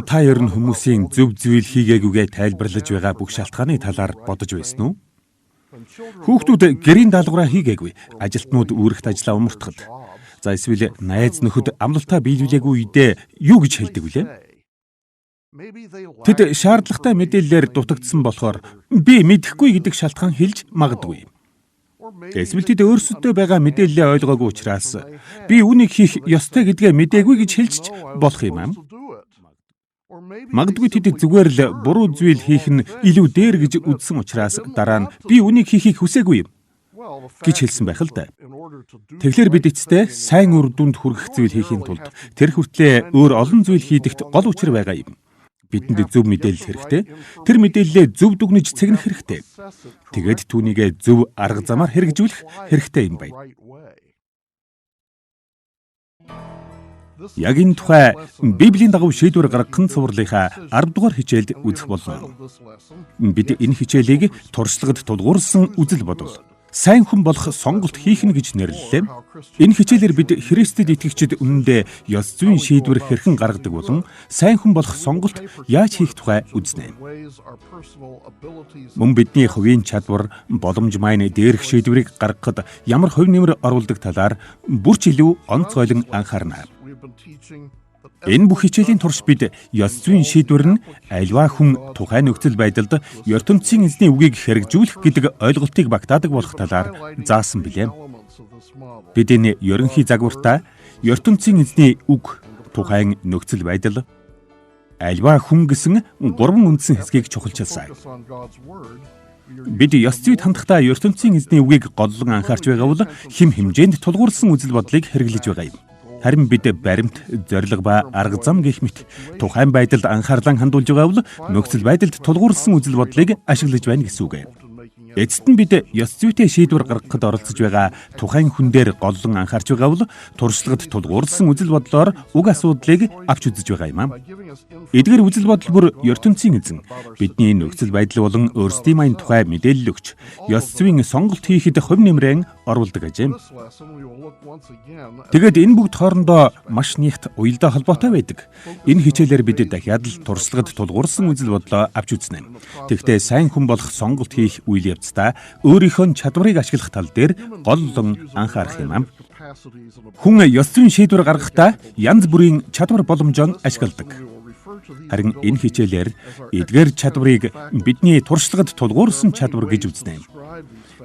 Та ер нь хүмүүсийн зөв зүйл хийгээгүйгээ тайлбарлаж байгаа бүх шалтгааны талаар бодож байсан уу? Хүүхдүүд гэрийн даалгавраа хийгээгүй, ажилтнууд үүрэгт ажлаа умартахад, за эсвэл найз нөхөд амлалтаа биелүүлээгүй үедээ юу гэж хэлдэг вүлээ? Тэд шаардлагатай мэдээллээр дутагдсан болохоор би мэдэхгүй гэдэг шалтгаан хэлж магадгүй. Эсвэл тэд өөрсөддөө байгаа мэдээллээ ойлгоогүй учраас би үүнийг хийх ёстой гэдгээ мдээгүй гэж хэлж ч болох юм аа. Магадгүй тэд зүгээр л буруу зүйл хийх нь илүү дээр гэж үзсэн учраас дараа нь би үүнийг хийхийг хүсээгүй юм гэж хэлсэн байх л да. Тэгэхээр бид эцэстээ сайн үр дүнд хүргэх зүйл хийхийн тулд тэр хүртлээ өөр олон зүйл хийдэгт гол учир байгаа юм. Бидэнд зөв мэдээлэл хэрэгтэй. Тэр мэдээллээ зөв дүгнэж цэгнэх хэрэгтэй. Тэгээд түүнийгээ зөв арга замаар хэрэгжүүлэх хэрэгтэй юм байна. Яг энэ тухай Библийн дагуу шийдвэр гаргах нь цувралынхаа 10 дугаар хичээлд үзэх болно. Бид энэ хичээлийг туршлагад тулгуурласан үзэл бодол, сайн хүн болох сонголт хийх нь гэж нэрлэлээ. Энэ хичээлээр бид Христэд итгэгчид үнэндээ ёс зүйн шийдвэр хэрхэн гаргадаг болон сайн хүн болох сонголт яаж хийх тухай үзнэ. Мөн бидний хувийн чадвар, боломж маань дээрх шийдвэрийг гаргахад ямар хувь нэмэр оруулдаг талаар бүр ч илүү онцгойлон анхаарна. Энэ бүх хичээлийн турш бид ёс зүйн шийдвэр нь альва хүн тухайн нөхцөл байдалд ертөнцийн эзний үгийг хэрэгжүүлэх гэдэг ойлголтыг багтаадаг болох талаар заасан билээ. Бид энэ ерөнхий загвартаа ертөнцийн эзний үг, тухайн нөхцөл байдал, альва хүн гэсэн гурван үндсэн хэсгийг чухалчилсан. Бид ёс зүйд хандахдаа ертөнцийн эзний үгийг голлон анхаарч байгаа бол хэм хэмжээнд тулгуурласан үзэл бодлыг хэрэглэж байгаа юм. Харин бид баримт, зорилго ба арга зам гэх мэт тухайн байдалд анхаарлаа хандуулж байгаа бол нөхцөл байдалд тулгуурласан үзэл бодлыг ашиглаж байна гэсэн үг. Эцэст нь бид ёс зүйтэй шийдвэр гаргахад оролцож байгаа тухайн хүн дээр голлон анхаарч байгаа бол туршлагад тулгуурласан үзэл бодлоор уг асуудлыг авч үзэж байгаа юм аа. Эдгээр үзэл бодол бүр ертөнцийн эзэн бидний нөхцөл байдал болон өөрсдийн маян тухай мэдээлэл өгч ёс зүйн сонголт хийхэд хувь нэмрэн оруулдаг ажээ. Тэгээд энэ бүгд хоорондоо маш нэгт уялдаа холбоотой байдаг. Энэ хичээлээр бид дахиад л туршлагад тулгуурласан үзэл бодлоо авч үзнэ. Тэгэхдээ сайн хүн болох сонголт хийх үйл явцдаа өөрийнхөө чадварыг ашиглах тал дээр голлон анхаарах юм аа. Хүн ёс зүйн шийдвэр гаргахдаа янз бүрийн чадвар боломжоо ашигладаг. Харин энэ хичээлээр эдгээр чадварыг бидний туршлагад тулгуурласан чадвар гэж үзнэ.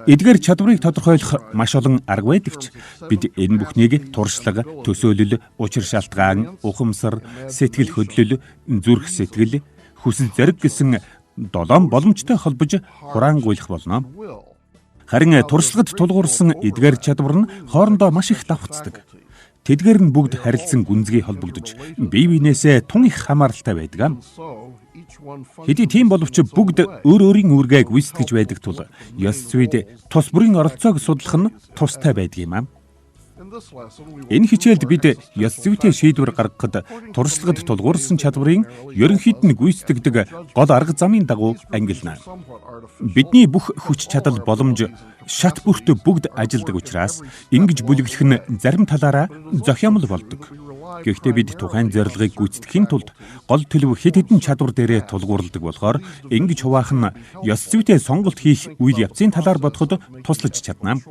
Эдгээр чадварыг тодорхойлох маш олон арга байдаг ч бид энэ бүхнийг туршлага, төсөөлөл, учир шалтгаан, ухамсар, сэтгэл хөдлөл, зүрх сэтгэл, хүсэл зориг гэсэн 7 боломжтой холбож хураангуйлах болно. Харин туршлагад тулгуурласан эдгээр чадвар нь хоорондоо маш их давхцдаг. Тэдгээр нь бүгд харилцан гүнзгий холбогдож, бие биенээсээ тун их хамааралтай байдаг. Хэдий тийм боловч бүгд өөр өөрийн үүргээ гүйцэтгэж байдаг тул ёс зүйд тус бүрийн оролцоог судлах нь тустай байдаг юм аа. Энэ хичээлд бид ёс зүйтэй шийдвэр гаргахад туршлагад тулгуурласан чадварын ерөнхийд нь гүйцэтгэдэг гол арга замын дагуу ангилна. Бидний бүх хүч чадал боломж шат бүрт бүгд ажилдаг учраас ингэж бүлэглэх нь зарим талаараа зохиомл болдог. Гэхдээ бид тухайн зорилгыг гүйцэтгэхийн тулд гол төлөв хэд хэдэн чадвар дээрээ тулгуурладаг болохоор ингэж хуваах нь ёс зүйтэй сонголт хийх үйл явцын талаар бодоход туслаж чадна.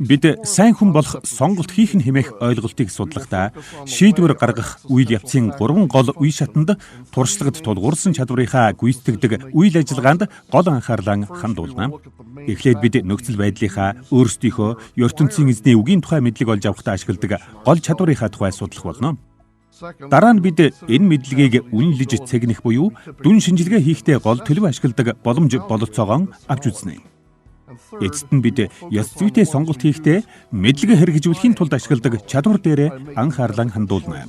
Бид сайн хүн болох сонголт хийх нь хэмээх ойлголтыг судлахдаа шийдвэр гаргах үйл явцын 3 гол үе шатанд туршлагад тулгуурласан чадварынхаа гүйцэтгэдэг үйл ажиллагаанд гол анхаарлаа хандуулна. Эхлээд бид нөхцөл байдлынхаа өөрсдийнхөө ертөнцийн эзний үгийн тухай мэдлэг олж авахдаа ашигладаг гол чадварынхаа тухай судлах болно. Дараа нь бид энэ мэдлэгийг үнэлж цэгнэх буюу дүн шинжилгээ хийхдээ гол төлөв ашигладаг боломж бололцоогоо авч үзнэ. Эцэст нь бид ёс зүйтэй сонголт хийхдээ мэдлэгээ хэрэгжүүлэхийн тулд ашигладаг чадвар дээрээ анхаарлаа хандуулна.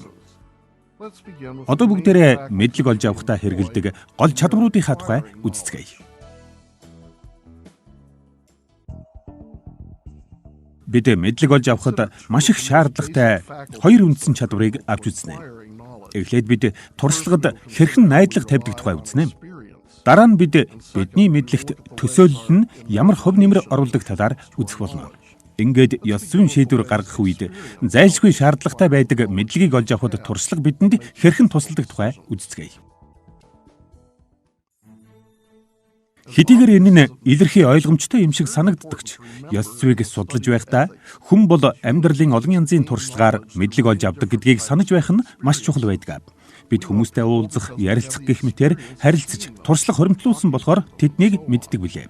Одоо бүгдээрээ мэдлэг олж авахдаа хэрэглэдэг гол чадваруудынхаа тухай үздэцгээе. Бид мэдлэг олж авахад маш их шаардлагатай хоёр үндсэн чадварыг авч үзнэ. Эхлээд бид туршлагад хэрхэн найдлага тавьдаг тухай үзнэ. Дараа нь бид бидний мэдлэгт төсөөлөл нь ямар хувь нэмэр оруулдаг талаар үзэх болно. Ингээд ёс зүйн шийдвэр гаргах үед зайлшгүй шаардлагатай байдаг мэдлэгийг олж авахад туршлага бидэнд хэрхэн тусалдаг тухай үздэцгээе. Хэдийгээр энэ нь илэрхий ойлгомжтой юм шиг санагддаг ч ёс зүйг судлаж байхдаа хүн бол амьдралын олон янзын туршлагаар мэдлэг олж авдаг гэдгийг санаж байх нь маш чухал байдаг. Бид хүмүүстэй уулзах, ярилцах гэх мэтээр харилцаж, туршлага хоримтлуулсан болохоор тэднийг мэддэг билээ.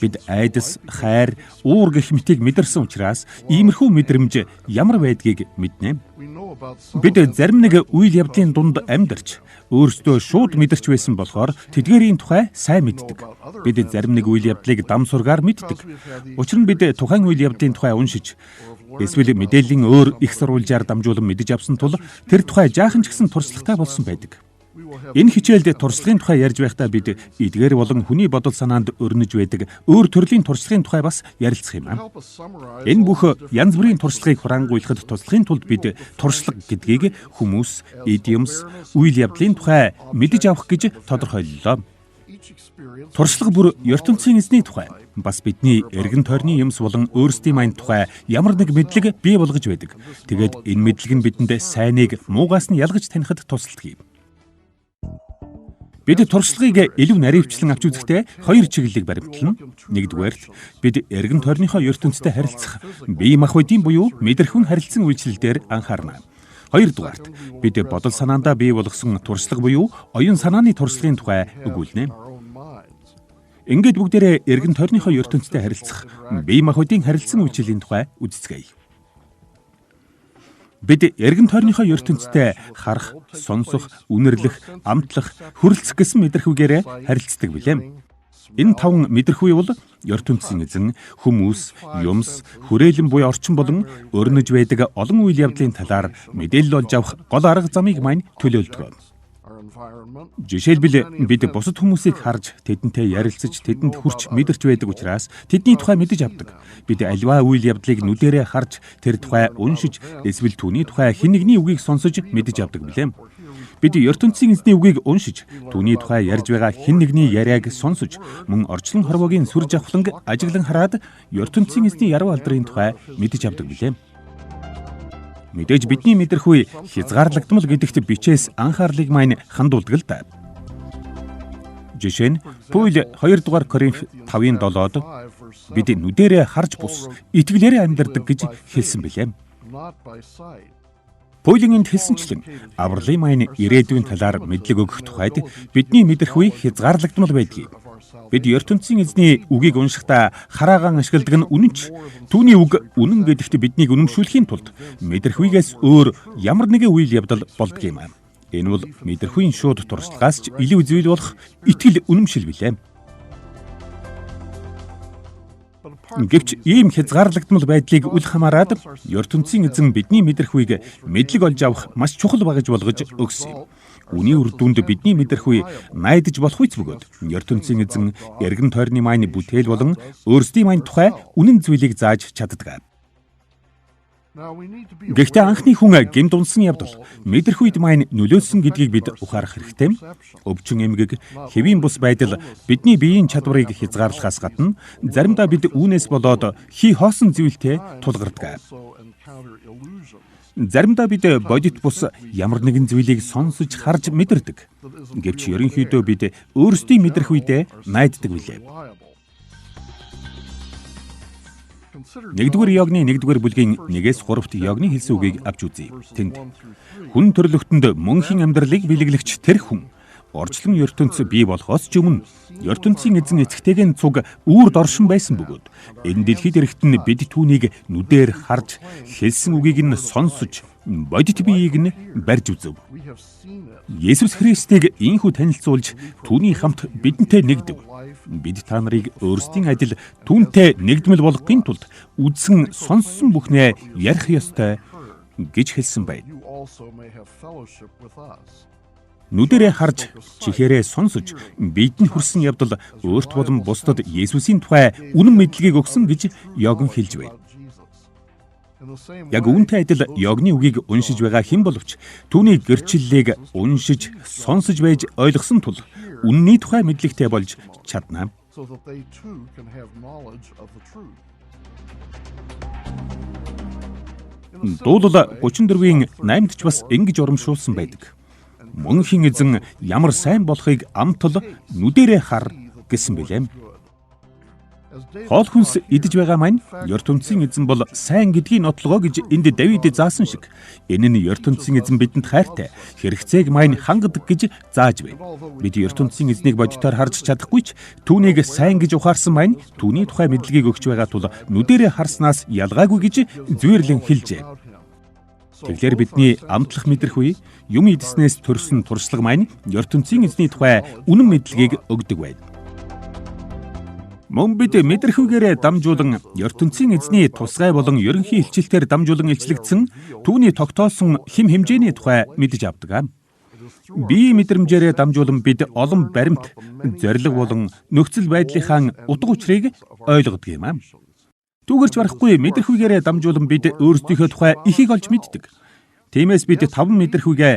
Бид айдас, хайр, уур гэх мэтийг мэдэрсэн учраас иймэрхүү мэдрэмж ямар байдгийг мэднэ. Бид зарим нэг үйл явдлын дунд амьдарч, өөрсдөө шууд мэдэрч байсан болохоор тэдгээрийн тухай сайн мэддэг. Бид зарим нэг үйл явдлыг дам сургаар мэддэг. Учир нь бид тухайн үйл явдлын тухай уншиж, эсвэл мэдээллийн өөр их сурвалжаар дамжуулан мэдэж авсан тул тэр тухай жаахан ч гэсэн туршлагатай болсон байдаг. Энэ хичээлд туршлагын тухай ярьж байхдаа бид эдгээр болон хүний бодол санаанд өрнөж байдаг өөр төрлийн туршлагын тухай бас ярилцах юм аа. Энэ бүх янз бүрийн туршлагыг хураангуйлахад туслахын тулд бид туршлага гэдгийг хүмүүс, эд юмс, үйл явдлын тухай мэдэж авах гэж тодорхойллоо. Туршлага бүр ертөнцийн эзний тухай, бас бидний эргэн тойрны юмс болон өөрсдийн маянд тухай ямар нэг мэдлэг бий болгож байдаг. Тэгээд энэ мэдлэг нь бидэнд сайныг муугаас нь ялгаж танихад тусалдаг юм. Бид туршлагыг илүү наривчлан авч үзэхдээ хоёр чиглэлийг баримтлана. Нэгдүгээрт бид эргэн тойрныхоо ертөнцтэй харилцах бие махбодын буюу мэдрэхүйн харилцан үйлчлэл дээр анхаарна. Хоёрдугаарт бид бодол санаандаа бий болгосон туршлага буюу оюун санааны туршлагын тухай өгүүлнэ. Ингээд бүгдээрээ эргэн тойрныхоо ертөнцтэй харилцах бие махбодын харилцан үйлчлэлийн тухай үздэцгээе. Бид эргэн тойрныхоо ертөнцтэй харах, сонсох, үнэрлэх, амтлах, хүрэлцэх гэсэн мэдрэхүйгээрээ харилцдаг билээ. Энэ таван мэдрэхүй бол ертөнцийн эзэн, хүмүүс, юмс, хүрээлэн буй орчин болон өрнөж байдаг олон үйл явдлын талаар мэдээлэл олж авах гол арга замыг маань төлөөлдөг. Жишээлбэл бид бусад хүмүүсийг харж, тэдэнтэй ярилцаж, тэдэнд хүрч мэдэрч байдаг учраас тэдний тухай мэдэж авдаг. Бид аливаа үйл явдлыг нүдэрээ харж, тэр тухай уншиж, эсвэл түүний тухай хэн нэгний үгийг сонсож мэдэж авдаг билээ. Бид ертөнцийн эзний үгийг уншиж, түүний тухай ярьж байгаа хэн нэгний яриаг сонсож, мөн орчлон хорвоогийн сүр жавхланг ажиглан хараад ертөнцийн эзний яруу алдрын тухай мэдэж авдаг билээ. Мэдээж бидний мэдрэхүй хязгаарлагдмал гэдэгт бичээс анхаарлыг маань хандуулдаг л да. Жишээ нь Паул 2 дугаар Коринф 5:7-д бид нүдэрээ харж бус итгэлээрээ амьдардаг гэж хэлсэн билээ. Паулийн энд хэлсэнчлэн авралын маань ирээдүйн талаар мэдлэг өгөх тухайд бидний мэдрэхүй хязгаарлагдмал байдгийг. Бид ертөнцийн эзний үгийг уншихдаа хараагаан ашигладаг нь үнэн ч түүний үг үнэн гэдэгт биднийг үнэмшүүлэхийн тулд мэдрэхүйгээс өөр ямар нэгэн үйл явдал болдог юм. Энэ бол мэдрэхүйн шууд туршлагаас ч илүү зүйл болох итгэл үнэмшил билээ. Гэвч ийм хязгаарлагдмал байдлыг үл хамааран ертөнцийн эзэн бидний мэдрэхүйг мэдлэг олж авах маш чухал багаж болгож өгсөн юм. Үүний үр дүнд бидний мэдрэхүй найдаж болох үс бөгөөд ертөнцийн эзэн эргэн тойрны маань бүтээл болон өөрсдийн маань тухай үнэн зүйлийг зааж чаддаг. Гэхдээ анхны хүн гэмт унсан явдал мэдрэхүйд маань нөлөөлсөн гэдгийг бид ухаарах хэрэгтэй. Өвчин эмгэг, хэвийн бус байдал бидний биеийн чадварыг хязгаарлахаас гадна заримдаа бид үүнээс болоод хий хоосон зүйлтэй тулгардаг. Заримдаа бид бодит бус ямар нэгэн зүйлийг сонсож харж мэдэрдэг. Гэвч ерөнхийдөө бид өөрсдийн мэдрэхүйдээ найддаг билээ. Нэгдүгээр Иоанны 1-р бүлгийн 1-3-т Иоанны хэлсэн үгийг авч үзье. Тэнд хүн төрлөختөнд мөнхийн амьдралыг бэлэглэгч тэр хүн орчлон ертөнц бий болохоос ч өмнө ертөнцийн эзэн эцэгтэйгэн цуг үүрд оршин байсан бөгөөд энэ дэлхийд ирэхэд нь бид түүнийг нүдээр харж хэлсэн үгийг нь сонсож бодит биеийг нь барьж үзэв. Есүс Христийг ийнхүү танилцуулж түүний хамт бидэнтэй нэгдэв. Бид та нарыг өөрсдийн адил түүнтэй нэгдмэл болгохын тулд үзсэн сонссон бүхнээ ярих ёстой гэж хэлсэн байна. Нүдэрээ харж, чихээрээ сонсож, бидэнд хүрсэн явдал өөрт болон бусдад Есүсийн тухай үнэн мэдлэгийг өгсөн гэж Иоанн хэлж байна. Яг үүнтэй адил Иоанны үгийг уншиж байгаа хэн боловч түүний гэрчлэлийг уншиж, сонсож байж ойлгосон тул үнний тухай мэдлэгтэй болж чадна. Дуулал 34-ийн 8-д ч бас ингэж урамшуулсан байдаг. Мөнхийн эзэн ямар сайн болохыг амтал нүдэрээ хар гэсэн билээ. Хоол хүнс идэж байгаа маань ертөнцийн эзэн бол сайн гэдгийг нотлогоо гэж энд Давид заасан шиг энэ нь ертөнцийн эзэн бидэнд хайртай хэрэгцээг маань хангадаг гэж зааж байна. Бид ертөнцийн эзнийг бодитоор харж чадахгүй ч түүнийг сайн гэж ухаарсан маань түүний тухай мэдлэгийг өгч байгаа тул нүдэрээ харснаас ялгаагүй гэж зүйрлэн хэлжээ. Тэгэхээр бидний амтлах мэдрэх үе юм идснээс төрсөн туршлага маань ертөнцийн эзний тухай үнэн мэдлэгийг өгдөг байна. Мөн бид мэдрэхүйгээрээ дамжуулан ертөнцийн эзний тусгай болон ерөнхий илчлэлтээр дамжуулан илчлэгдсэн түүний тогтоосон хэм хэмжээний тухай мэдэж авдаг. Бие мэдрэмжээрээ дамжуулан бид олон баримт, зорилго болон нөхцөл байдлынхаа утга учирыг ойлгодог юм аа. Түүгэрч барахгүй мэдрэхүйгээрээ дамжуулан бид өөрсдийнхөө тухай ихийг олж мэддэг. Тиймээс бид таван мэдрэхүйгээ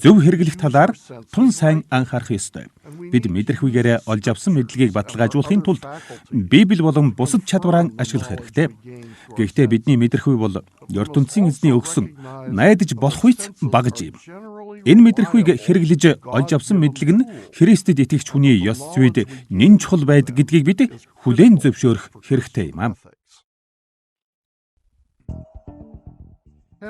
зөв хэрэглэх талаар тун сайн анхаарах ёстой. Бид мэдрэхүйгээрээ олж авсан мэдлэгийг баталгаажуулахын тулд Библи болон бусад чадвараа ашиглах хэрэгтэй. Гэхдээ бидний мэдрэхүй бол ертөнцийн эзний өгсөн найдаж болох үйц багаж юм. Энэ мэдрэхүйг хэрэглэж олж авсан мэдлэг нь Христэд итгэгч хүний ёс зүйд нэн чухал байдаг гэдгийг бид хүлээн зөвшөөрөх хэрэгтэй юм аа.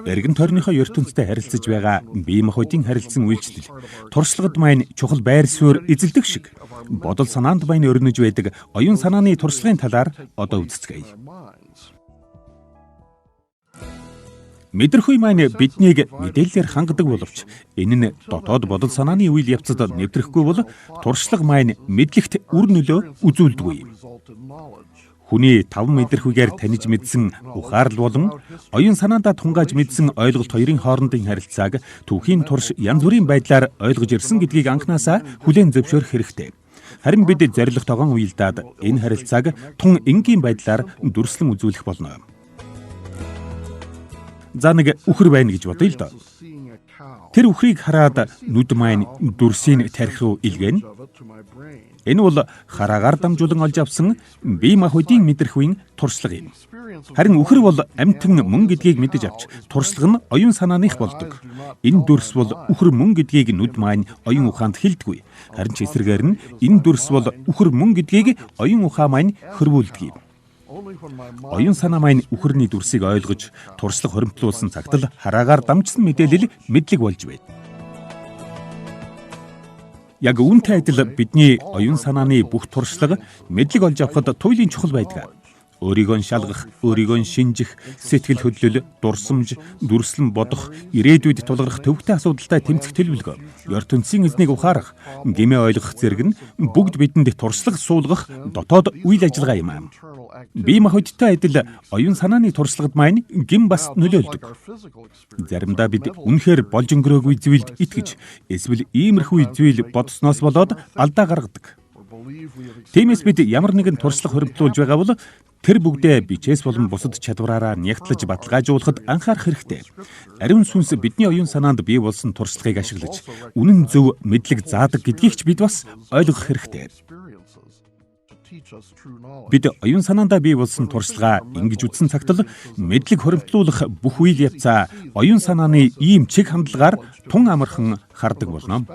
Эргэн тойрныхоо ертөнцтэй харилцаж байгаа бие махбодын харилцан үйлчлэл туршлагад маань чухал байр суурь эзэлдэг шиг бодол санаанд маань өрнөж байдаг оюун санааны туршлагын талаар одоо үздэцгээе. Мэдрэхүй маань биднийг мэдээллээр хангадаг боловч энэ нь дотоод бодол санааны үйл явцад нэвтрэхгүй бол туршлага маань мэдлэгт үр нөлөө үзүүлдэггүй юм. Хүний таван мэдрэхүйгээр таних мэдсэн ухаарл болон оюун санаандаа тунгааж мэдсэн ойлголт хоёрын хоорондын харилцааг түүхийн турш янз бүрийн байдлаар ойлгож ирсэн гэдгийг анхнаасаа хүлээн зөвшөөрөх хэрэгтэй. Харин бид зорилготойгон уялдаад энэ харилцааг тун энгийн байдлаар дүрслэн үзүүлэх болно. За нэг үхэр байна гэж бодъё л доо. Тэр үхрийг хараад нүд маань дүрсийн тархи руу илгээнэ. Энэ бол хараагаар дамжуулан олж авсан бие махбодын мэдрэхүйн туршлага юм. Харин үхэр бол амьтан мөн гэдгийг мэдэж авч туршлага нь оюун санааных болдог. Энэ дүрс бол үхэр мөн гэдгийг нүд маань оюун ухаанд хэлдэггүй. Харин ч эсрэгээр нь энэ дүрс бол үхэр мөн гэдгийг оюун ухаан маань хөрвүүлдэг юм. Оюун санаа маань үхэрний дүрсийг ойлгож туршлага хоримтлуулсан цагт л хараагаар дамжсан мэдээлэл мэдлэг болж байна. Яг үүнтэй адил бидний оюун санааны бүх туршлага мэдлэг олж авахад туйлын чухал байдаг. Өөрийгөө шалгах, өөрийгөө шинжих, сэтгэл хөдлөл, дурсамж, дүрслэн бодох, ирээдүйд тулгарх төвөгтэй асуудалтай тэмцэх төлөвлөгөө, ертөнцийн эзнийг ухаарах, гэмээ ойлгох зэрэг нь бүгд бидэнд туршлага суулгах дотоод үйл ажиллагаа юм аа. Бие махбодтой адил оюун санааны туршлагад маань гэм бас нөлөөлдөг. Заримдаа бид үнэхээр болж өнгөрөөгүй зүйлд итгэж, эсвэл иймэрхүү зүйл бодсноос болоод алдаа гаргадаг. Тиймээс бид ямар нэгэн туршлага хуримтлуулж байгаа бол тэр бүгдээ бичээс болон бусад чадвараараа нягтлаж баталгаажуулахад анхаарах хэрэгтэй. Ариун сүнс бидний оюун санаанд бий болсон туршлагыг ашиглаж үнэн зөв мэдлэг заадаг гэдгийг ч бид бас ойлгох хэрэгтэй. Бид оюун санаандаа бий болсон туршлагаа ингэж үзсэн цагт л мэдлэг хуримтлуулах бүх үйл явцаа оюун санааны ийм чиг хандлагаар тун амархан хардаг болно.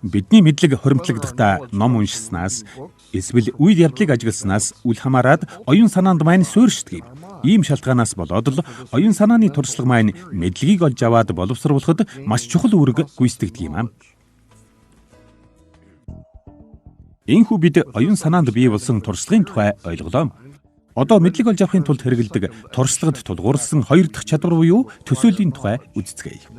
Бидний мэдлэг хуримтлагдахдаа ном уншсанаас эсвэл үйл явдлыг ажигласнаас үл хамааран оюун санаанд маань суурьшдаг юм. Ийм шалтгаанаас болоод л оюун санааны туршлага маань мэдлэгийг олж аваад боловсруулахад маш чухал үүрэг гүйцэтгэдэг юм аа. Энэхүү бид оюун санаанд бий болсон туршлагын тухай ойлголоо. Одоо мэдлэг олж авахын тулд хэрэглэдэг туршлагад тулгуурласан хоёр дахь чадвар буюу төсөөллийн тухай үздэцгээе.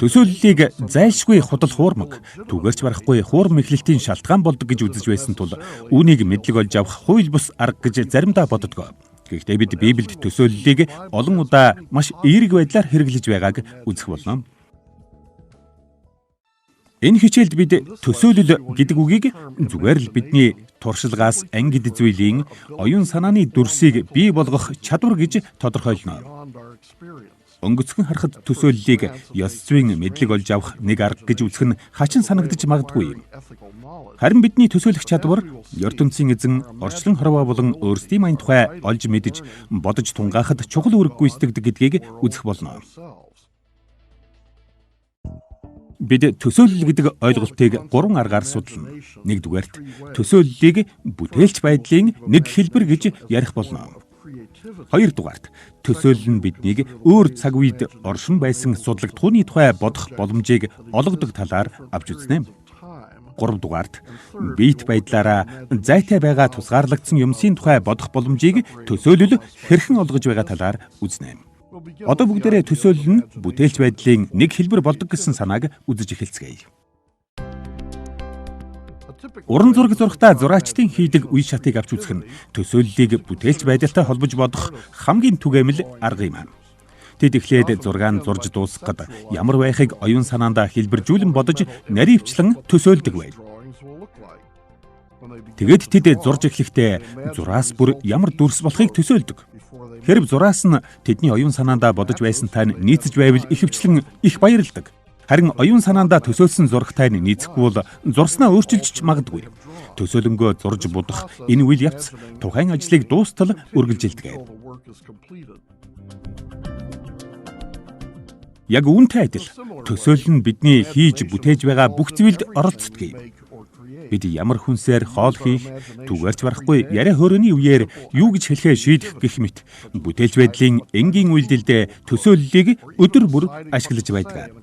Төсөөллийг зайлшгүй худал хуурмаг, түгээрч барахгүй хуурам эхлэлтийн шалтгаан болдог гэж үзэж байсан тул үүнийг мэдлэг олж авах хууль бус арга гэж заримдаа боддог. Гэхдээ бид Библиэд төсөөллийг олон удаа маш эерэг байдлаар хэрэглэж байгааг үзэх болно. Энэ хичээлд бид төсөөлөл гэдэг үгийг зүгээр л бидний туршлагаас ангид зүйлийн оюун санааны дүрсийг бий болгох чадвар гэж тодорхойлно. Өнгөцгөн харахад төсөөллийг ёс зүйн мэдлэг олж авах нэг арга гэж үзэх нь хачин санагдаж магадгүй юм. Харин бидний төсөөлөх чадвар ертөнцийн эзэн орчлон хорвоо болон өөрсдийн мань тухай олж мэдэж бодож тунгаахад чухал үүрэг гүйцэтгэдэг гэдгийг үзэх болно. Бид төсөөлөл гэдэг ойлголтыг гурван аргаар судална. Нэгдүгээрт, төсөөллийг бүтээлч байдлын нэг хэлбэр гэж ярих болно. Хоёрдугаарт, төсөөлөл нь биднийг өөр цаг үед оршин байсан судлагдахууны тухай бодох боломжийг олгодог талаар авч үзнэ. Гуравдугаарт, биет байдлаараа зайтай байгаа тусгаарлагдсан юмсын тухай бодох боломжийг төсөөлөл хэрхэн олгож байгаа талаар үзнэ. Одоо бүгдээрээ төсөөлөл нь бүтээлч байдлын нэг хэлбэр болдог гэсэн санааг үзэж эхэлцгээе. Уран зураг зурагтаа зураачдын хийдэг үе шатыг авч үзэх нь төсөөллийг бүтээлч байдалтай холбож бодох хамгийн түгээмэл арга юм. Тэд эхлээд зураг нь зурж дуусгахад ямар байхыг оюун санаандаа хэлбэржүүлэн бодож наривчлан төсөөлдөг байв. Тэгээд тэд зурж эхлэхдээ зураас бүр ямар дүрс болохыг төсөөлдөг. Хэрв зураас нь тэдний оюун санаандаа бодож байсантай нь нийцэж байвал ихэвчлэн их баярладаг. Харин оюун санаандаа төсөөлсөн зурагтай нь нийцэхгүй бол зурснаа өөрчилж ч магадгүй. Төсөөлөнгөө зурж будах энэ үйл явц тухайн ажлыг дуустал үргэлжилдэг. Яг үүнтэй адил төсөөлөл нь бидний хийж бүтээж байгаа бүх зүйлд оролцдог юм. Бид ямар хүнсээр хоол хийх, түгээрч барахгүй яриа хөрөний үеэр юу гэж хэлэхээ шийдэх гэх мэт бүтээлч байдлын энгийн үйлдэлдээ төсөөллийг өдөр бүр ашиглаж байдаг.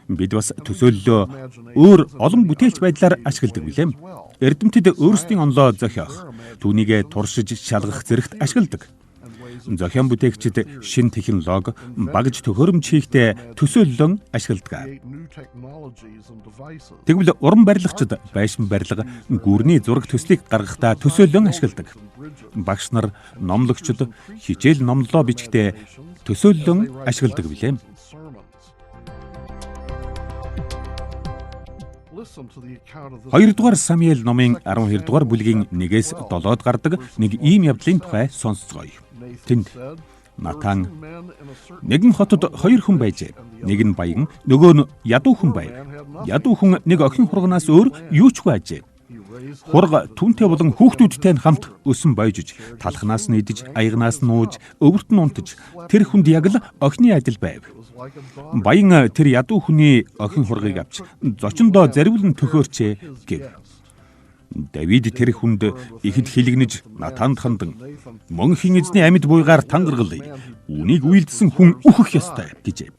Бид бас төсөөллөө өөр олон бүтээлч байдлаар ашигладаг билээ. Эрдэмтэд өөрсдийн онолоо зохиох, түүнийгээ туршиж шалгах зэрэгт ашигладаг. Зохион бүтээгчид шинэ технологи, багаж төхөөрөмж хийхдээ төсөөллөн ашигладаг. Тэгвэл уран барилгачид байшин барилга, гүрний зураг төслийг гаргахдаа төсөөллөн ашигладаг. Багш нар, номлогчид хичээл номлолоо бичихдээ төсөөллөн ашигладаг билээ. Хоёрдугаар Самуэль номын 12 дугаар бүлгийн 1-ээс 7-д гардаг нэг ийм явдлын тухай сонсцгоё. Тэнд Натан нэгэн хотод хоёр хүн байжээ. Нэг нь баян, нөгөө нь ядуу хүн байв. Ядуу хүн нэг охин хурганаас өөр юу ч үгүй ажээ. Хурга түүнтэй болон хүүхдүүдтэй нь хамт өсөн бойжиж, талхнаас нь идэж, аягнаас нь ууж, өвөрт нь унтаж, тэр хүнд яг л охины адил байв. Баян тэр ядуу хүний охин хургийг авч зочиндоо зариулан төхөөрчээ гэв. Давид тэр хүнд ихэд хилэгнэж Натанд хандан мөнхийн эзний амьд буйгаар тангаргалъя. Үүнийг үйлдсэн хүн үхэх ёстой гэжээ.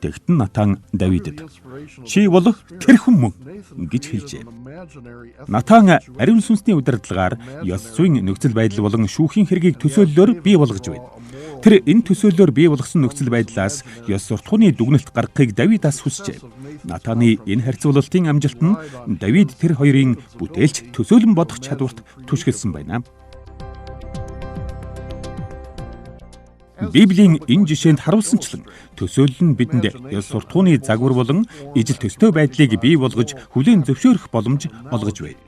Тэгтэн Натан Давидэд чи бол тэр хүн мөн гэж хэлжээ. Натан ариун сүнсний удирдлагаар ёс зүйн нөхцөл байдал болон шүүхийн хэргийг төсөөллөөр бий болгож байв. Тэр энэ төсөөллөөр бий болгосон нөхцөл байдлаас ёс суртахууны дүгнэлт гаргахыг Давидаас хүсжээ. Натаны энэ харьцуулалтын амжилт нь Давид тэр хоёрын бүтээлч төсөөлөн бодох чадварт түшгэлсэн байна. Библийн энэ жишээнд харуулсанчлан төсөөлөл нь бидэнд ёс суртахууны загвар болон ижил төстэй байдлыг бий болгож хүлээн зөвшөөрөх боломж олгож байна.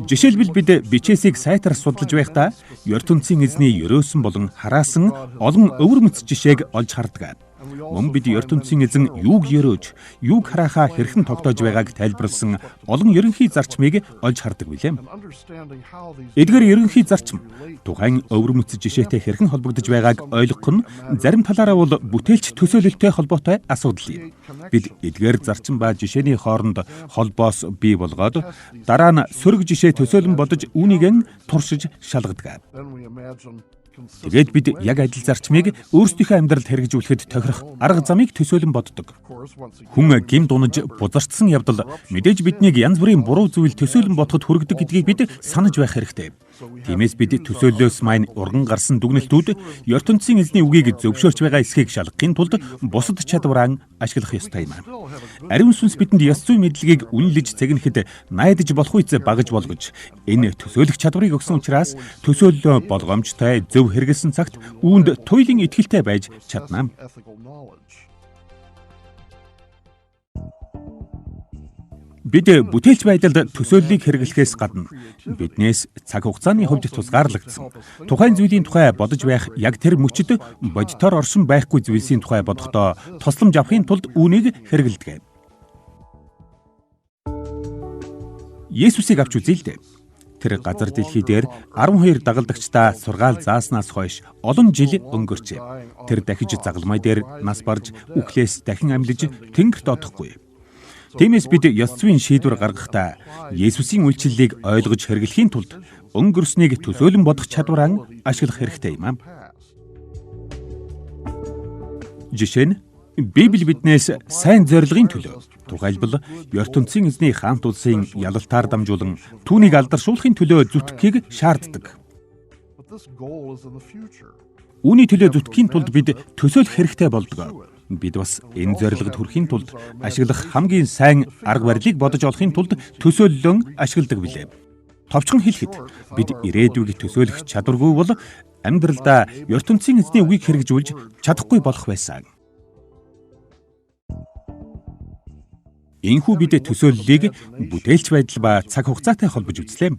Жишээлбэл бид бичээсийг сайтар судлаж байхдаа ертөнцийн эзний ерөөсөн болон хараасан олон өвөр мэц жишээг олж хардаг. Мөн бид ертөнцийн эзэн юуг ерөөж, юуг хараахаа хэрхэн тогтоож байгааг тайлбарласан олон ерөнхий зарчмыг олж хардаг билээ. Эдгээр ерөнхий зарчим тухайн өвөр мэц жишээтэй хэрхэн холбогдож байгааг ойлгох нь зарим талаараа бол бүтээлч төсөөлөлтэй холбоотой асуудал юм. Бид эдгээр зарчим ба жишээний хооронд холбоос бий болгоод дараа нь сөрөг жишээ төсөөлөн бодож үүнийг нь туршиж шалгадаг. Тэгээд бид яг адил зарчмыг өөрсдийнхөө амьдралд хэрэгжүүлэхэд тохирох арга замыг төсөөлөн боддог. Хүн гэмт унаж бузарчсан явдал мэдээж биднийг янз бүрийн буруу зүйл төсөөлөн бодоход хүргэдэг гэдгийг бид санаж байх хэрэгтэй. Тиймээс бид төсөөллөөс маань урган гарсан дүгнэлтүүд ертөнцийн эзний үгийг зөвшөөрч байгаа эсхийг шалгахын тулд бусад чадвараа ашиглах ёстой юм. Ариун сүнс бидэнд ёс зүйн мэдлэгийг үнэлж цэгнэхэд найдаж болох үе багаж болгож энэ төсөөлөх чадварыг өгсөн учраас төсөөллөө болгоомжтой зөв хэрэгэлсэн цагт үүнд туйлын итгэлтэй байж чадна. Бид бүтээлч байдалд төсөөллийг хэрэглэхээс гадна биднээс цаг хугацааны хувьд тусгаарлагдсан тухайн зүйлийн тухай бодож байх яг тэр мөчид бодитоор оршин байхгүй зүйлсийн тухай бодохдоо тусламж авахын тулд үүнийг хэрэглэдэг. Есүсийг авч үзье л дээ. Тэр газар дэлхий дээр 12 дагалдагчдаа сургаал зааснаас хойш олон жил өнгөрчээ. Тэр дахиж загалмай дээр нас барж үхлээс дахин амьлаж тэнгэрт одохгүй. Тиймээс бид ёс зүйн шийдвэр гаргахдаа Есүсийн үйлчлэлийг ойлгож хэрэглэхийн тулд өнгөрснийг төсөөлөн бодох чадвараа ашиглах хэрэгтэй юм аа. Жишээ нь Библи биднээс сайн зорилгын төлөө, тухайлбал ертөнцийн эзний хаант улсын ялалтаар дамжуулан түүнийг алдаршуулахын төлөө зүтгэхийг шаарддаг. Үүний төлөө зүтгэхийн тулд бид төсөөлөх хэрэгтэй болдог. Бид бас энэ зорилгод хүрэхийн тулд ашиглах хамгийн сайн арга барилыг бодож олохын тулд төсөөллөн ашигладаг билээ. Товчхон хэлэхэд бид ирээдүйг төсөөлөх чадваргүй бол амьдралдаа ертөнцийн эзний үгийг хэрэгжүүлж чадахгүй болох байсан. Энэхүү бид төсөөллийг бүтээлч байдал ба цаг хугацаатай холбож үзлээ.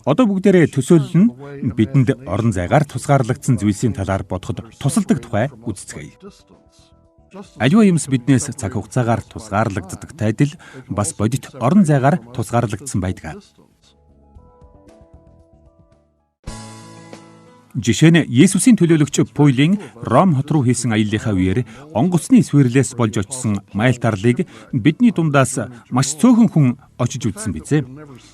Одоо бүгдээрээ төсөөлөл нь бидэнд орон зайгаар тусгаарлагдсан зүйлсийн талаар бодоход тусалдаг тухай үздэцгээе. Аливаа юмс биднээс цаг хугацаагаар тусгаарлагддаг тайдал бас бодит орон зайгаар тусгаарлагдсан байдаг. Жишээ нь Есүсийн төлөөлөгч Паулийн Ром хот руу хийсэн аяллынхаа үеэр онгоцны сүйрлээс болж очсон Мальт арлыг бидний дундаас маш цөөхөн хүн очиж үзсэн биз.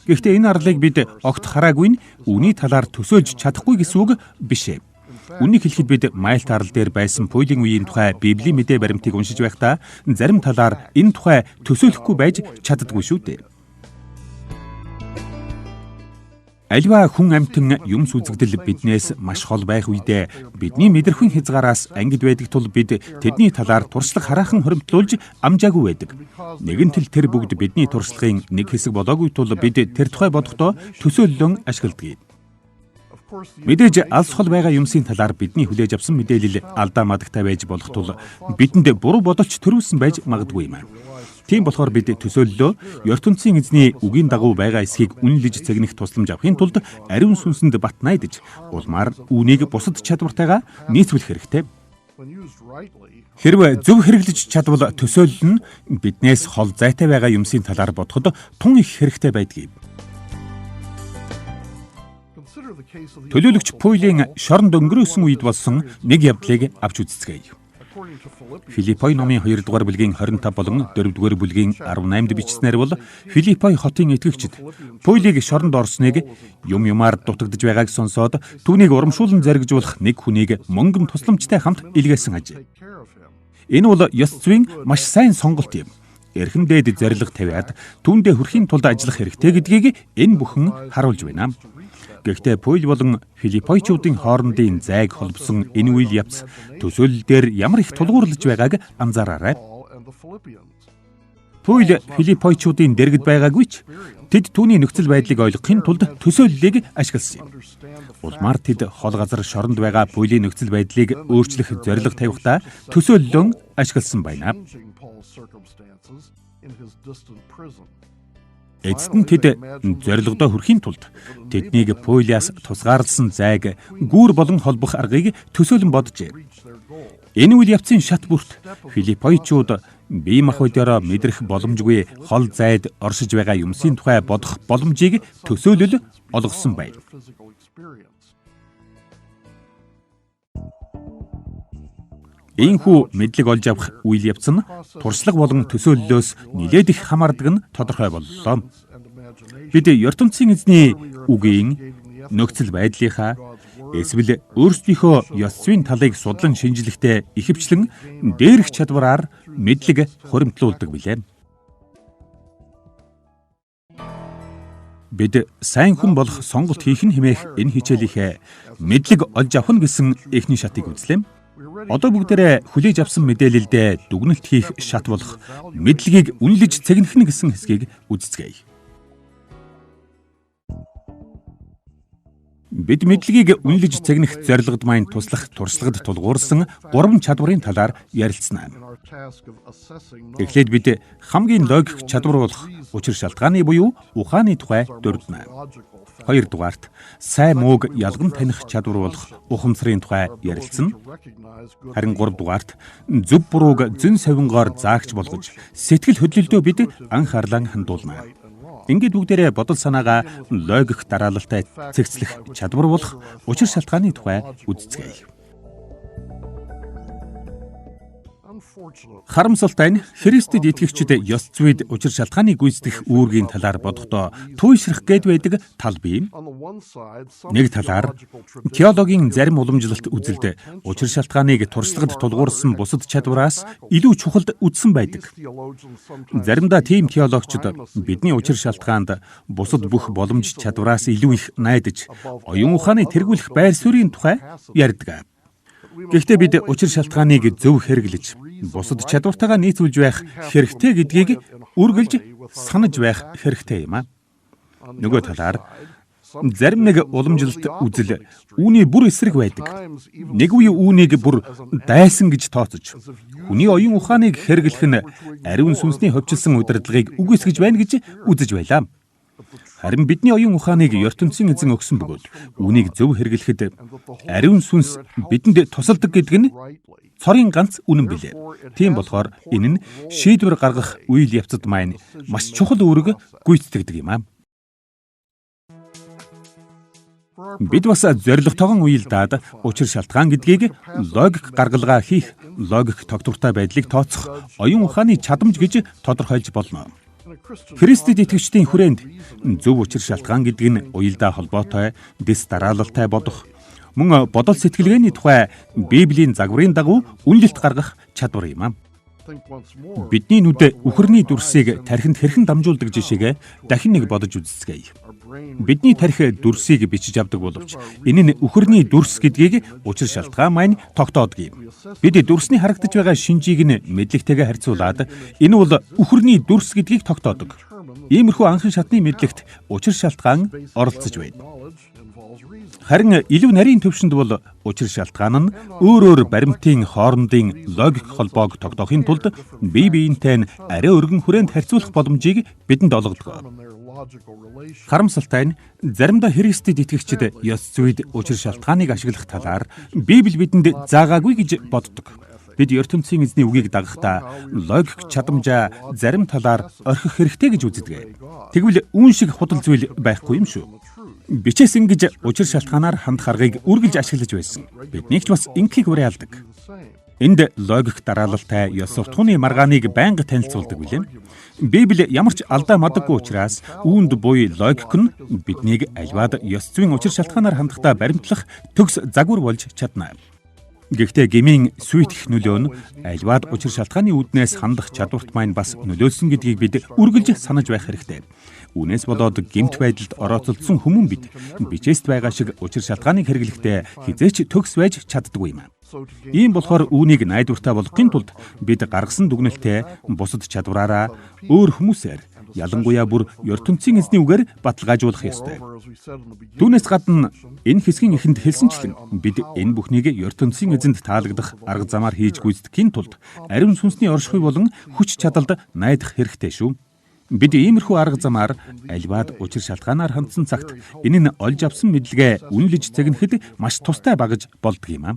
Гэхдээ энэ арлыг бид огт хараагүй нь үүний талаар төсөөлж чадахгүй гэсэн үг биш ээ. Үүнийг хэлэхэд бид Мальт арал дээр байсан Паулийн үеийн тухай Библийн мэдээ баримтыг уншиж байхдаа зарим талаар энэ тухай төсөөлөхгүй байж чаддаггүй шүү дээ. Аливаа хүн амьтан юмс үзэгдэл биднээс маш хол байх үедээ бидний мэдрэхүйн хязгаараас ангид байдаг тул бид тэдний талаар туршлага хараахан хоримтлуулж амжаагүй байдаг. Нэгэн тэл тэр бүгд бидний туршлагын нэг хэсэг болоогүй тул бид тэр тухай бодохдоо төсөөллөн ашигладаг. Мэдээж алс хол байгаа юмсын талаар бидний хүлээж авсан мэдээлэл алдаа мадагтай байж болох тул бидэнд буруу бодолч төрүүлсэн байж магадгүй юм. Тийм болохоор бид төсөөллөө ертөнцийн эзний үгийн дагуу байгаа эсхийг үнэлж цэгнэх тусламж авахын тулд ариун сүнсэнд бат найдаж улмаар үүнийг бусад чадвартайгаа нийцүүлэх хэрэгтэй. Хэрвээ зөв хэрэглэж чадвал төсөөлөл нь биднээс хол зайтай байгаа юмсын талаар бодоход тун их хэрэгтэй байдгийг. Төлөөлөгч Паулийн шоронд өнгөрөөсөн үед болсон нэг явдлыг авч үздэцгээе. Филиппой номын 2 дугаар бүлгийн 25 болон 4 дугаар бүлгийн 18-д бичснээр бол Филиппой хотын итгэгчид Паулийг шоронд орсныг юм юмар дутагдж байгааг сонсоод түүнийг урамшуулан зоригжуулах нэг хүнийг мөнгөн тусламжтай хамт илгээсэн ажээ. Энэ бол ёс зүйн маш сайн сонголт юм. Эрхэм дээд зорилго тавиад түүндээ хүрэхийн тулд ажиллах хэрэгтэй гэдгийг энэ бүхэн харуулж байна. Гэхдээ Паул болон Филиппойчуудын хоорондын зайг холбосон энэ үйл явц төсөөлөл дээр ямар их тулгуурлаж байгааг анзаараарай. Паул Филиппойчуудын дэргэд байгаагүй ч тэд түүний нөхцөл байдлыг ойлгохын тулд төсөөллийг ашигласан юм. Улмаар тэд хол газар шоронд байгаа Паулийн нөхцөл байдлыг өөрчлөх зорилго тавихтаа төсөөллөн ашигласан байна. Эцэст нь тэд зорилгодоо хүрэхийн тулд тэднийг Паулиас тусгаарласан зайг гүүр болон холбох аргыг төсөөлөн боджээ. Энэ үйл явцын шат бүрт Филиппойчууд бие махбодороо мэдрэх боломжгүй хол зайд оршиж байгаа юмсын тухай бодох боломжийг төсөөлөл олгосон байв. Ийхүү мэдлэг олж авах үйл явц нь туршлага болон төсөөллөөс нилээд их хамаардаг нь тодорхой боллоо. Бид ертөнцийн эзний үгийн нөхцөл байдлынхаа эсвэл өөрсдийнхөө ёс зүйн талыг судлан шинжлэхдээ ихэвчлэн дээрх чадвараар мэдлэг хуримтлуулдаг билээ. Бид сайн хүн болох сонголт хийх нь хэмээх энэ хичээлийнхээ мэдлэг олж авах нь гэсэн эхний шатыг үзлээ. Одоо бүгдээрээ хүлээж авсан мэдээлэлдээ дүгнэлт хийх шат болох мэдлэгийг үнэлж цэгнэх нь гэсэн хэсгийг үздэцгээе. Бид мэдлэгийг үнэлж цэгнэх зорилгод маань туслах туршлагад тулгуурсан 3 чадварын талаар ярилцсана. Эхлээд бид хамгийн логик чадвар болох учир шалтгааны буюу ухааны тухай дурдна. Хоёрдугаарт сайн мууг ялган таних чадвар болох ухамсарын тухай ярилцсан. Харин гуравдугаарт зөв бурууг зөн совингоор заагч болгож сэтгэл хөдлөлдөө бид анхаарлаа хандуулна. Ингээд бүгдээрээ бодол санаагаа логик дараалалтай цэгцлэх чадвар болох учир шалтгааны тухай үздэцгээе. Харамсалтай нь Христэд итгэгчид ёс зүйд учир шалтгааныг гүйцэтгэх үүргийн талаар бодохдоо туйшрах гээд байдаг тал бий. Нэг талаар теологийн зарим уламжлалт үзэлд учир шалтгааныг туршлагад тулгуурсан бусад чадвараас илүү чухалд үзсэн байдаг. Заримдаа тийм теологчид бидний учир шалтгаанд бусад бүх боломж чадвараас илүү их найдаж, оюун ухааны тэргүүлэх байр суурийн тухай ярьдаг. Гэхдээ бид учир шалтгааныг зөв хэрэглэж, бусад чадвартайгаа нийцүүлж байх хэрэгтэй гэдгийг үргэлж санаж байх хэрэгтэй юм а. Нөгөө талаар зарим нэг уламжлалт үзэл үүний бүр эсрэг байдаг. Нэг үе үүнийг бүр дайсан гэж тооцож, хүний оюун ухааныг хэрэглэх нь ариун сүнсний хувьчилсан удирдлагыг үгүйсгэж байна гэж үзэж байлаа. Харин бидний оюун ухааныг ертөнцийн эзэн өгсөн бөгөөд үүнийг зөв хэрэглэхэд ариун сүнс бидэнд тусалдаг гэдэг нь цорын ганц үнэн билээ. Тийм болохоор энэ нь шийдвэр гаргах үйл явцад маань маш чухал үүрэг гүйцэтгэдэг юм аа. Бид бас зорилготойгон уялдаад учир шалтгаан гэдгийг логик гаргалгаа хийх, логик тогтвортой байдлыг тооцох оюун ухааны чадамж гэж тодорхойлж болно. Христэд итгэгчдийн хүрээнд зөв учир шалтгаан гэдэг нь уялдаа холбоотой, дэс дараалалтай бодох, мөн бодол сэтгэлгээний тухай Библийн загварын дагуу үнэлэлт гаргах чадвар юм а. Бидний нүд үхэрний дүрсийг тархинд хэрхэн дамжуулдаг жишээгээ дахин нэг бодож үздэцгээе. Бидний тархи дүрсийг бичиж авдаг боловч энэ нь үхэрний дүрс гэдгийг учир шалтгаан маань тогтоодог юм. Бид дүрсний харагдаж байгаа шинжийг нь мэдлэгтэйгээ харьцуулаад энэ бол үхэрний дүрс гэдгийг тогтоодог. Иймэрхүү анхан шатны мэдлэгт учир шалтгаан оролцож байна. Харин илүү нарийн төвшөнд бол учир шалтгаан нь өөр өөр баримтын хоорондын логик холбоог тогтоохын тулд бие биентэй нь арай өргөн хүрээнд харьцуулах боломжийг бидэнд олгодог. Харамсалтай нь заримдаа Христэд итгэгчид ёс зүйд учир шалтгааныг ашиглах талаар Библи бидэнд заагаагүй гэж боддог. Бид ертөнцийн эзний үгийг дагахдаа логик чадамжаа зарим талаар орхих хэрэгтэй гэж үздэг. Тэгвэл үүн шиг худал зүйл байхгүй юм шүү. Бичээс ингэж учир шалтгаанаар хандах аргыг үргэлж ашиглаж байсан. Биднийг ч бас ингэхийг уриалдаг. Энд логик дараалалтай ёс суртахууны маргааныг байнга танилцуулдаг билээ. Библи ямар ч алдаа мадаггүй учраас үүнд буй логик нь биднийг альваад ёс зүйн учир шалтгаанаар хандахдаа баримтлах төгс загвар болж чадна. Гэхдээ гмийн сүйтгэх нөлөө нь альваад учир шалтгааны үүднээс хандах чадварт маань бас нөлөөлсөн гэдгийг бид үргэлж санаж байх хэрэгтэй. Үүнээс болоод гэмт байдалд орооцолдсон хүмүүн бид бичээст байгаа шиг учир шалтгааныг хэрэглэхдээ хэзээ ч төгс байж чаддаггүй юм. Ийм болохоор үүнийг найдвартай болгохын тулд бид гаргасан дүгнэлтээ бусад чадвараараа өөр хүмүүсээр ялангуяа бүр ертөнцийн эзний үгээр баталгаажуулах ёстой. Түүнээс гадна энэ хэсгийн эхэнд хэлсэнчлэн бид энэ бүхнийг ертөнцийн эзэнд таалагдах арга замаар хийж гүйцэтгэхийн тулд ариун сүнсний оршихуй болон хүч чадалд найдах хэрэгтэй шүү. Бид иймэрхүү арга замаар альваад учир шалтгаанаар хандсан цагт энэ нь олж авсан мэдлэгээ үнэлж зэгнэхэд маш тустай багаж болдог юм аа.